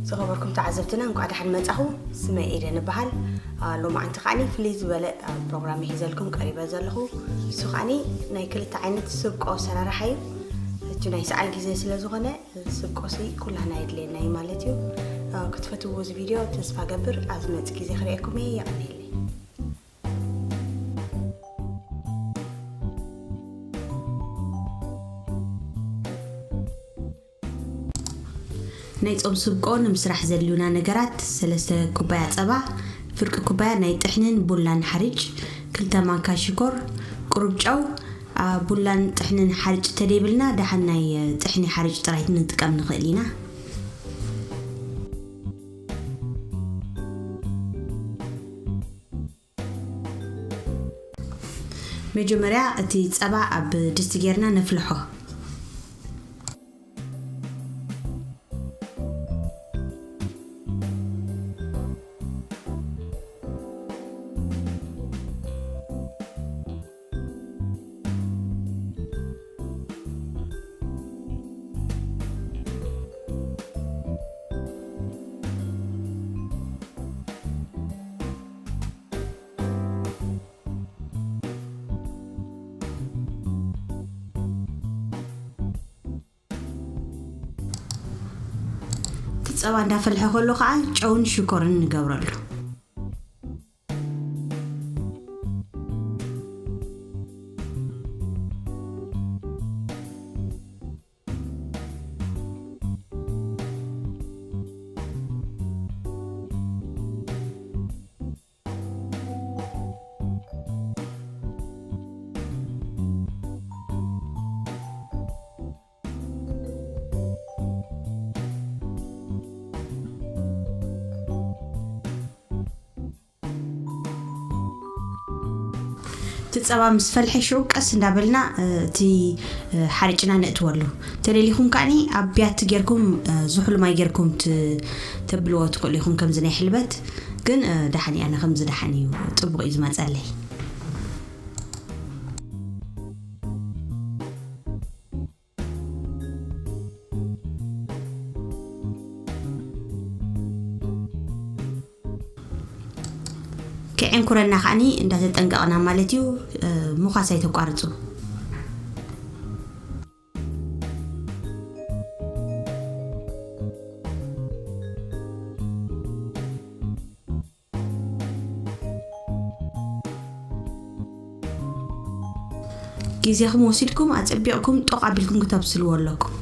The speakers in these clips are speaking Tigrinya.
ዝኸበርኩም ተዓዘብትና፣ እንኳዕ ደሓን መጻኹ። ስመይ ኤደን እበሃል። ሎማዓንቲ ከዓኒ ፍልይ ዝበለ ፕሮግራም ሒዘልኩም ቀሪበ ዘለኹ። እሱ ከዓኒ ናይ ክልተ ዓይነት ስብቆ ኣሰራርሓ እዩ። ሕጂ ናይ ሰዓል ግዜ ስለ ዝኾነ ስብቆሲ ኩላና የድልየና እዩ ማለት እዩ። ክትፈትዎ እዚ ቪድዮ ተስፋ ገብር። ኣብ ዝመጽእ ግዜ ክርእየኩም እየ። የቐንየለይ። ናይ ጾም ስብቆ ንምስራሕ ዘድልዩና ነገራት፣ ሰለስተ ኩባያ ጸባ፣ ፍርቂ ኩባያ ናይ ጥሕንን ቡላን ሓርጭ፣ ክልተ ማንካ ሽኮር፣ ቁሩብ ጨው፣ ቡላን ጥሕንን ሓርጭ ተደይብልና ደሓን ናይ ጥሕኒ ሓርጭ ጥራይ ንጥቀም ንኽእል ኢና። መጀመርያ እቲ ጸባ ኣብ ድስቲ ጌርና ነፍልሖ። እቲ ጸባ እንዳፈልሐ ከሎ ከዓ ጨውን ሽኮርን ንገብረሉ። እቲ ጸባ ምስ ፈልሐ ሽዑ ቀስ እንዳበልና፣ እ፣ እቲ፣ እ፣ ሓርጭና ነእትወሉ። ተደሊኹም ከኣኒ ኣብ ቢያቲ ጌርኩም፣ እ፣ ዝሑል ማይ ጌርኩም ት-፣ ተብልዎ ትኽእሉ ኢኹም፣ ከምዚ ናይ ሕልበት። ግን፣ እ፣ ደሓን እዩ፣ ኣነ ከምዚ ደሓን እዩ፣ ጽቡቕ እዩ ዝመጸለይ። ከዕንኩረና ከዓኒ እንዳተጠንቀቕና ማለት እዩ፣ እ፣ ምዃስ ኣይተቋርጹ። ግዜኹም ወሲድኩም ኣጸቢቕኩም ጦቕ ኣቢልኩም ክተብስልዎ ኣለኩም።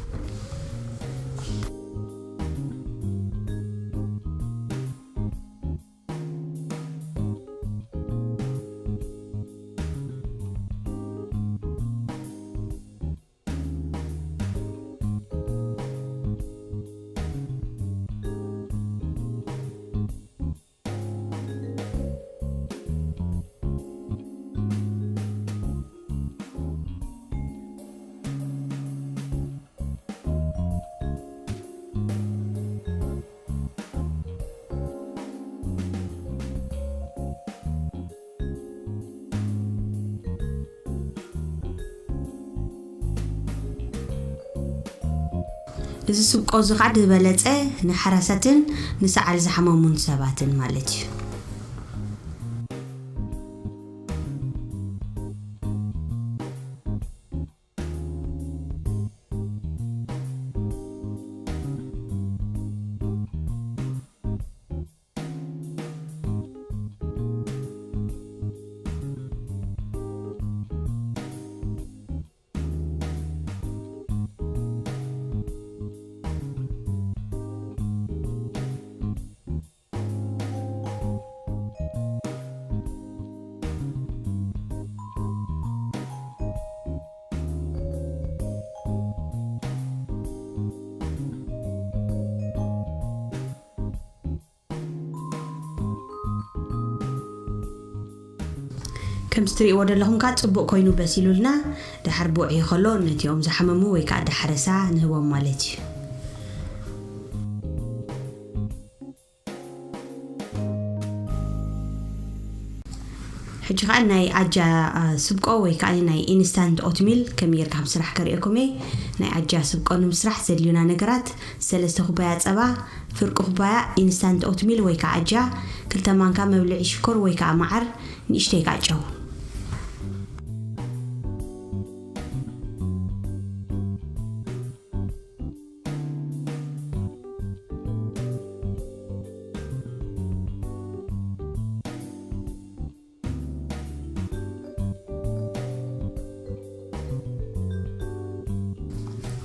እዚ ስብቆ እዚ ኸዓ ዝበለጸ ንሓራሳትን ንሰዓል ዝሓመሙን ሰባትን ማለት እዩ። ከምዚ ትርእይዎ ዘለኹም ከኣ ጽቡቕ ኮይኑ በሲሉልና፣ ደሓር ብውዕዩ ከሎ ነቲኦም ዝሓመሙ ወይ ከኣ ዳሕረሳ ንህቦም ማለት እዩ። ሕጂ ከኣ ናይ ኣጃ፣ አ፣ ስብቆ ወይ ከኣ ናይ ኢንስታንት ኦትሚል ከመይ ጌርካ ከም ስራሕ ከርእየኩም እየ። ናይ ኣጃ ስብቆ ንምስራሕ ዘድልዩና ነገራት፣ ሰለስተ ኩባያ ጸባ፣ ፍርቂ ኩባያ ኢንስታንት ኦትሚል ወይ ከዓ ኣጃ፣ ክልተ ማንካ መብልዒ ሽኮር ወይ ከዓ መዓር፣ ንእሽተይ ከዓ ጨው።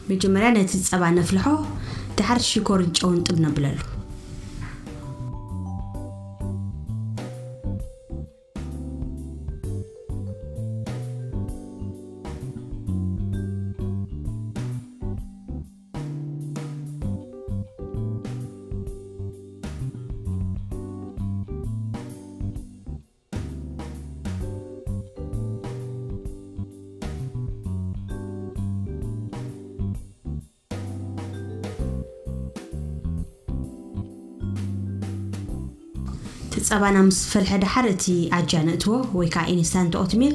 መጀመርያ ነቲ ጸባ ነፍልሖ፣ ድሓር ሽኮርን ጨውን ጥብ ነብለሉ። እቲ ጸባና ምስ ፈልሐ ደሓር እቲ ኣጃ ነእትዎ ወይ ከዓ ኢንስታንት ኦትሚል።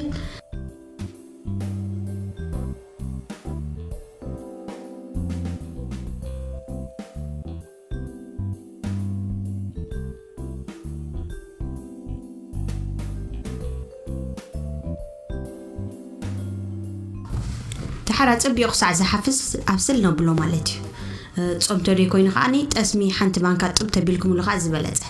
ደሓር ኣጸቢቑ ክሳዕ ዝሓፍስ ኣብስል ነብሎ ማለት እዩ። ጾም ተደይ ኮይኑ ከዓኒ ጠስሚ ሓንቲ ማንካ ጥብ ተቢልኩምሉ ከዓ ዝበለጸ።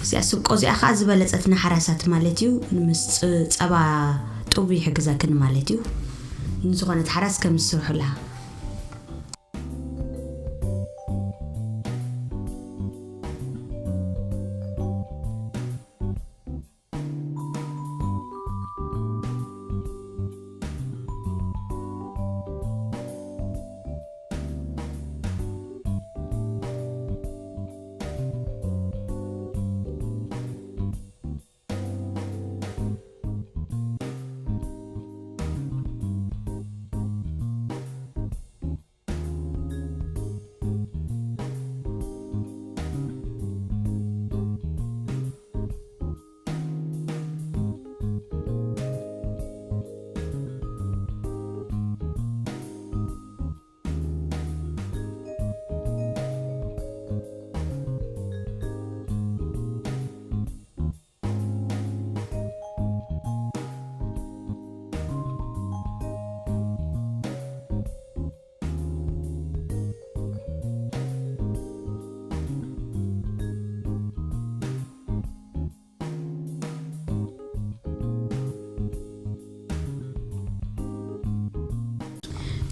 እዚኣ ስብቆ እዚኣ ከዓ ዝበለጸት ንሓራሳት ማለት እዩ። ምስ ፅ- ጸባ ጡብ ይሕግዘክን ማለት እዩ። ንዝኾነት ሓራስ ከም ዝስርሑላ።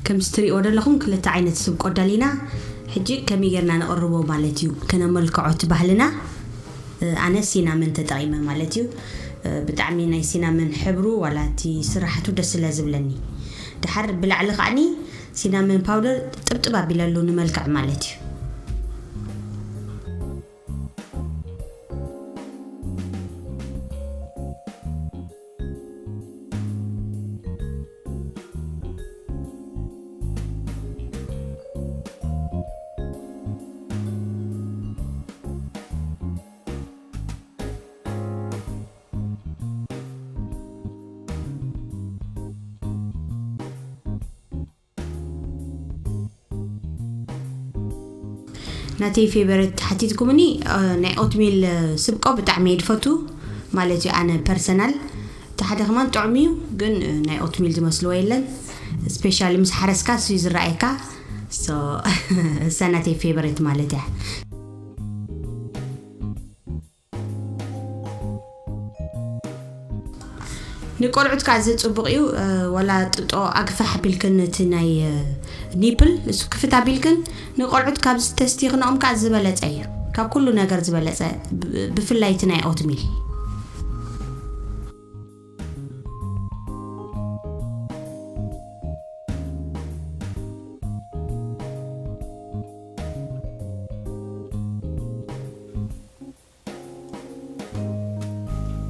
ከምዚ ትሪእዎ ዘለኹም ክልተ ዓይነት ስብቆ ኣዳሊና፣ ሕጂ ከመይ ጌርና ነቕርቦ ማለት እዩ፣ ከነመልክዖ እቲ ባህልና። እ፣ ኣነ ሲናመን ተጠቒመ ማለት እዩ። እ፣ ብጣዕሚ ናይ ሲናመን ሕብሩ ዋላ እቲ ስራሕቱ ደስ ስለ ዝብለኒ፣ ድሓር ብላዕሊ ከዓኒ ሲናመን ፓውደር ጥብጥብ ኣቢለሉ ንመልክዕ ማለት እዩ። ናተይ ፌቨሬት ሓቲትኩምኒ። እ፣ ናይ ኦትሚል፣ እ፣ ስብቆ ብጣዕሚ እየ ዝፈቱ ማለት እዩ። ኣነ ፐርሰናል፣ እቲ ሓደ ከማን ጥዑም እዩ፣ ግን፣ እ፣ ናይ ኦትሚል ዝመስልዎ የለን። ስፔሻሊ ምስ ሓረስካ እሱ እዩ ዝረኣየካ። ሶ እሳ ናተይ ፌቨሬት ማለት እያ። ንቆልዑት ከዓ እዚ ጽቡቕ እዩ። እ፣ ዋላ ጥጦ ኣግፋሕ ኣቢልክን እቲ ናይ፣ እ፣ ኒፕል እሱ ክፍት ኣቢልክን ንቆልዑት ካብዚ ተስቲኽንኦም ከዓ ዝበለጸ እዩ። ካብ ኩሉ ነገር ዝበለጸ፣ ብ- ብፍላይ እቲ ናይ ኦትሚል።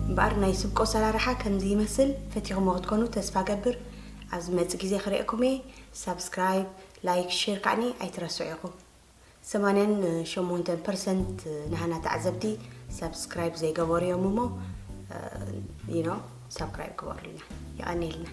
እምበኣር ናይ ስብቆ ኣሰራርሓ ከምዚ ይመስል። ፈቲኹሞ ክትኮኑ ተስፋ ገብር። ኣብ ዝመጽእ ግዜ ክርእየኩም እየ። ሳብስክራይብ፣ ላይክ፣ ሼር ከዓኒ ኣይትረስዑ ኢኹም። ሰማንያን ሸሞንተን ፐርሰንት ናህና ተዓዘብቲ ሳብስክራይብ ዘይገበሩ እዮም እሞ፣ you know፣ ሳብስክራይብ ግበሩልና። የቐንየልና።